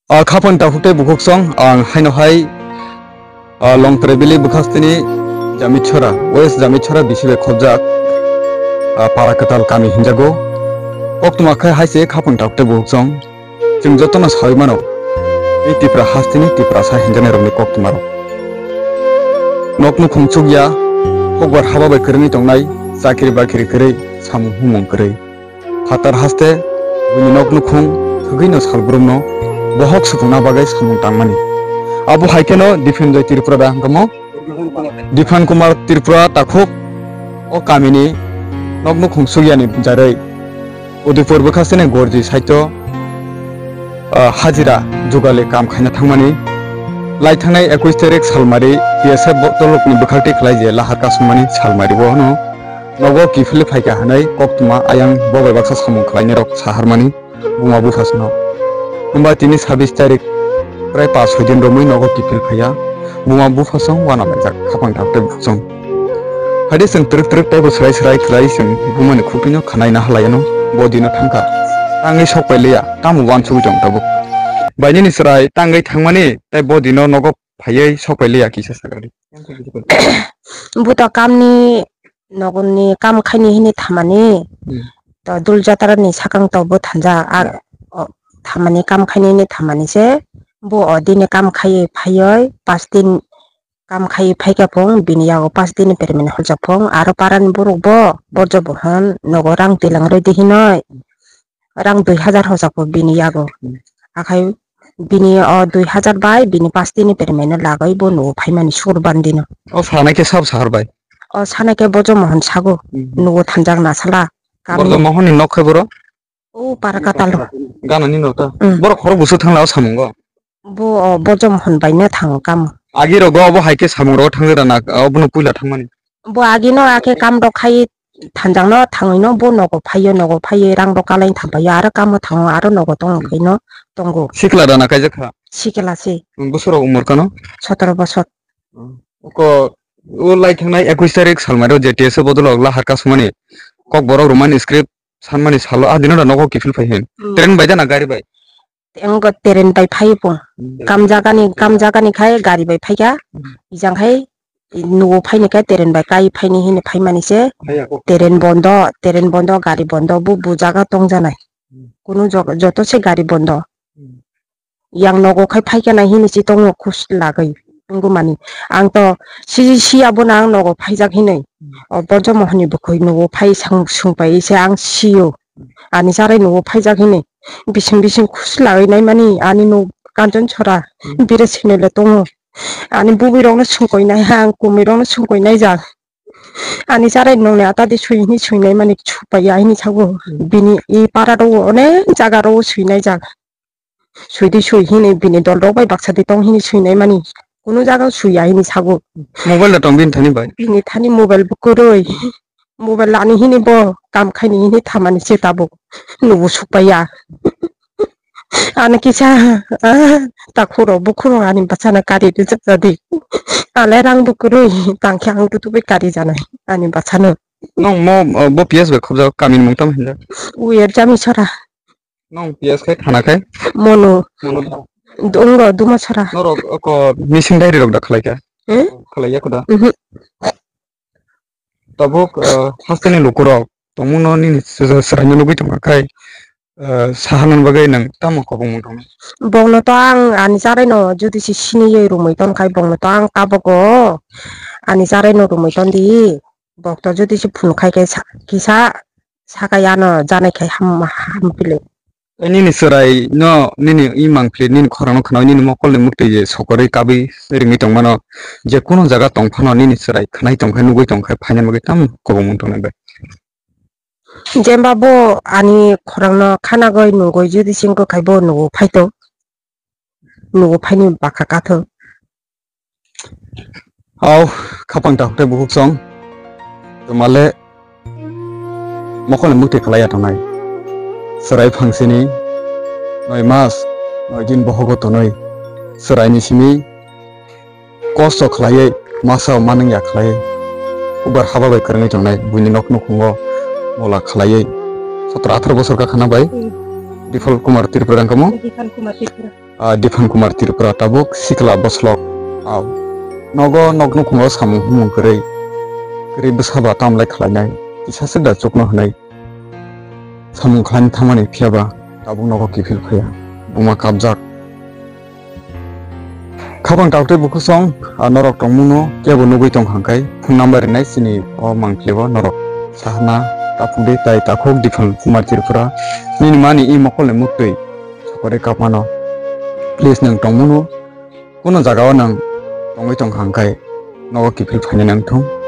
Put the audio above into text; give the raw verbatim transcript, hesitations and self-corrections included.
Ah, khapang takhuk tei bukhuk song, ang haino hai, ah, Longtrai Valley bwkhasteni Jamitchora, West Jamitchora bisi bai khobjak, ah, para kwtal kami hinjago. Koktwma khe hai se khapang takhuk tei bukhuk song. Chwng jotono saui mano, tei Tipra hasteni Tiprasa hinjaknairokni koktwmarok. Nok nukhung chukya, kokbar haba bai kwrwngwi tongnai, chakri bakri kwrwi, samung humung kwrwi. Phatar haste buini nok nukhung thwgwino salbrumno bohok supungna bagwi samung tangmani. Abo hai kheno Diphenjoy Tripura da hwnkhe mo Diphan Kumar Tripura takhuk o kamini nok nukhung sukyani jarwi Udaipur bwkhasteni Gorji saito, ah, hajira jugali kam khaina thangmani. Lai thangnai ekush tarik salmari T S F bo-, tolokni bwkhaktwi khlai je lahar kasumani salmari bo hwno. Nogo kiphilwi phaikha hwnwi koktwma ayang bo bai baksa samung khlainairok saharmani buma buphasno. Hwnba tini sabis tarik prai pas soi din romwi nogo kiphil phaiya. Buma buphasong uanalaijak khapang takhuk tei bukhuk song. Haide chwng twrwk twrwk teibo swrai swrai khlai chwng bumani khukpino khwnaina halaiano bo dino thangkha. Tangwi sokpai liya, tamo uansugwi tong tabuk. Bai nini chwrai tangwi thangmani tei bo dino nogo phaiwi sokpai liya kisa sakali. Buto kamni nogni kam khaini hini thamani. Hmm. To dul jatrani sakang to bo thanjak. Ar, hmm, o, thamani kam khaini hini thamani se. Bo o dini kam khaiwi phaiwi pas din kam khaiwi phaikha phung, bini yago pas dini permit holjak phung. Aro parani borok bo borjo bohon nogo rang twilang rwdi hinoi. Rang dui hajar hojakbo bini yago. Hmm. Akhai bini o dui hajar bai bini pas dini permit no lagwi bo nugo phaimani sukur bandino. O sanai khe sab sahar bai? O sanai khe Bojo Mohon sago. Hmm. Nugo thanjak nasala. Bojo Mohon ni nok khe boro? O para katal ro. Gana ni nok ta? Hmm. Borok khorok busu thangla o samungo? Bo o Bojo Mohon bai no thango kamo. Agi rogo obo hai khe samung rogo thangwi rana, obono puila thangmani. Bo agi no akhe kam rok khai thanjakno thangwi no bo nogo phaiyo, nogo phaiyo rang rok kalai thangpaio, aro kamo thango, aro nogo tongo khaino tongo. Sikla rana kaijak kha? Sikla se. Bosor rok umor kano? Sotoro bosor. Hmm. Oko o lai thangnai ekush tarik salmai ro je T S F bodol rok lahar kasumani kok borok romani script sanmani salo a dino da nogo kiphil phai hin. Hmm. Train bai da na gari bai? Tei wngkha train bai phai pung. Hmm. Kam jagani, kam jagani khai gari bai phaikha. Hmm. Ijang khai nugo phaini khai train bai kai phaini hini phaimani se. Phaiya kok. Train bondo, train bondo, gari bondo, bu, bu jaga tongjanai. Hmm. Kunu jog-, joto se gari bondo. Hmm. Yang nogo khai phaikha nai hini si tongo khus lagwi. Wngmani. Ang to si, si abono ang nogo phaijak hinwi. Hmm. O Bojo Mohon ni bwkhwi nugo phai sang sung pai se ang sio. Ani charai nugo phaijak hinwi bising bising khus lagwi naimani ani nuk Kanchon Sora. Hmm. Bire sinile tongo. Ani bubui rokno sungkoi nai ha, ang kumui rokno sungkoi naijak. Ani charai nongni atadi sui hinwi sui naimani supaiya hinwi sago. Hmm. Bini i para rogo onek jaga rogo sui naijak. Sui di sui hinwi bini dol rok bai baksa di tong hinwi sui naimani. Kunu jaga sui ya hinwi sago. Mobile da tong bini thani bai? Bini thani mobile bo kwrwi. Mobile lani hini bo kam khaini hini thamani se tabuk nugo sukpaiya. Ani kisa, ah, takhuro bukhuro ani bachana kari rijak jadi. Ale rang bo kwrwi tangkhe ang tutu bai kari janai ani bachano. Nong mo, uh, bo P S bai khobjak kamini mung tamo hinjak? Uyer Jami Sora. Nong P S khai thana khai? Mono. Mono da. Dungo Duma Sora. Norok oko missing diary rok da khlai kha? Hmm? Khlai ya khuda? Mhm. Tabuk, ah, hasteni lukurok tongmungno nini sra-, sraino nugwi tongkha khai, ah, saharnani bagwi nwng tamo kobongmung tongno? Bongno to ang ani charaino jodi se siniyoi rumui tonkhai bongno to ang tabogo ani charaino rumui tondi. Bokto jodi se phunukkhai khe sa-, kisa sakai ano janai khai ham-, hampili. Tei nini chwrai no, nini imang phili, nini khorang no khwnai, nini mokol ni muktwi je sokorwi kabwi ringwi tongmano, je kuno jaga tong phano nini chwrai khwnai tong khe, nugwi tong khe, phaina bagwi tamo kobongmung tongnai bai. Jemba bo ani khorang no khanagwi nugwi jodi sing kwkhai bo nugo phaito, nugo phaini bwkha kathok. Au, khapang takhuk tei bukhuk song. Twmale mokol ni mukti khlai ya tongnai. Chwrai phangsini noi mas, noi din bohogo tonwi. Chwraini simi kosto khlaiwi masa manung ya khlaiwi. Ubar haba bai kwrwngwi tongnai. Buini nok nukhungo mola khlaiwi. Sotro atharo bosor ka khana bai. Dipal Kumar Tripura wngkha mo? Dipal Kumar Tripura. Ah, Dipal Kumar Tripura tabuk sikla boslok. Au. Nogo nok nukhungo samung humung kwrwi. Kwrwi bwsaba tamlai khlainai. Kisa swk da chukno hwnwi. Samung khlaina thangmani phiyaba tabuk nogo kiphil phaiya. Buma kapjak. Khabang taktwi bukhusong, ah, norok tongmungno kebo nugwi tong hangkai, phone number rinai chini o mangpili o norok sahana taphukdi tai takhuk Dipal Kumar Tripura. Nini mani i mokolni muktwi sokori kapmano. Please nwng tongmungno kuno jagao nwng tongwi tong hangkai nogo kiphil phainai nangthung.